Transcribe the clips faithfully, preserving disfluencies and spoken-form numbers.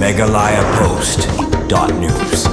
Meghalaya Post dot news.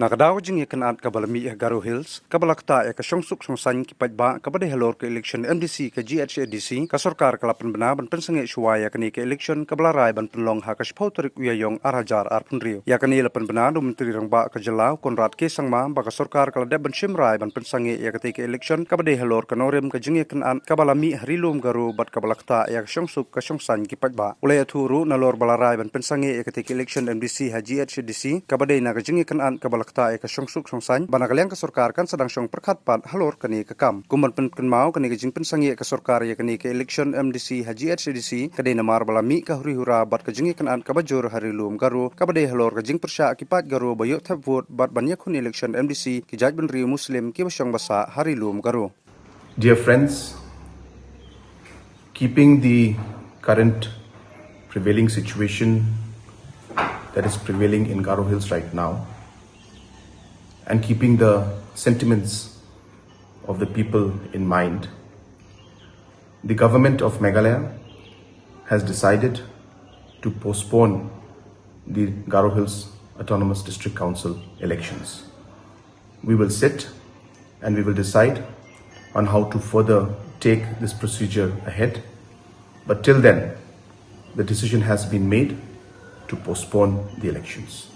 Na ka daw ka jingïakynad kaba la mih ha Garo Hills, kaba la ktah ïa ka shongsuk shongsaiñ ki paidbah kaba dei halor ka election M D C ka G H A D C, ka sorkar ka la pynbna ban pynsangeh shuwa ïa kane ka election kaba la rai ban pynlong ha ka shiphew tarik u Ïaïong ar hajar arphew hynriew. Ïa kane la pynbna da u Myntri Rangbah ka jylla u Conrad K Sangma ba ka sorkar ka la dep ban shim rai ban pynsangeh ïa katei ka election kaba dei halor ka nongrim ka jingïakynad kaba la mih ha Ri Lum Garo bad kaba la ktah ïa ka shongsuk ka shongsaiñ ki paidbah. U la ïathuh ruh nalor ba la rai ban pynsangeh ïa katei ka election M D C ha G H A D C kaba dei na ka jingïakynad kaba la ktah ïa ka shongsuk shongsaiñ, ba na ka liang ka sorkar kan sa dang shong pyrkhat pat halor kane ka kam. Kum ban pynkynmaw, kane ka jingpynsangeh ka sorkar ïa kane ka election M D C ha G H A D C ka dei namar ba la mih ka huri hura bad ka jingïakynad kaba jur ha Ri Lum Garo kaba dei halor ka jingpyrshah ki paid Garo ba ïoh thep vote bad ban ïakhun election M D C ki jaitbynriew Muslim kiba shong ba sah ha Ri Lum Garo. Dear friends, keeping the current prevailing situation that is prevailing in Garo Hills right now, and keeping the sentiments of the people in mind, the government of Meghalaya has decided to postpone the Garo Hills Autonomous District Council elections. We will sit and we will decide on how to further take this procedure ahead. But till then, the decision has been made to postpone the elections.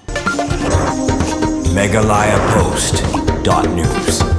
Meghalaya Post dot news.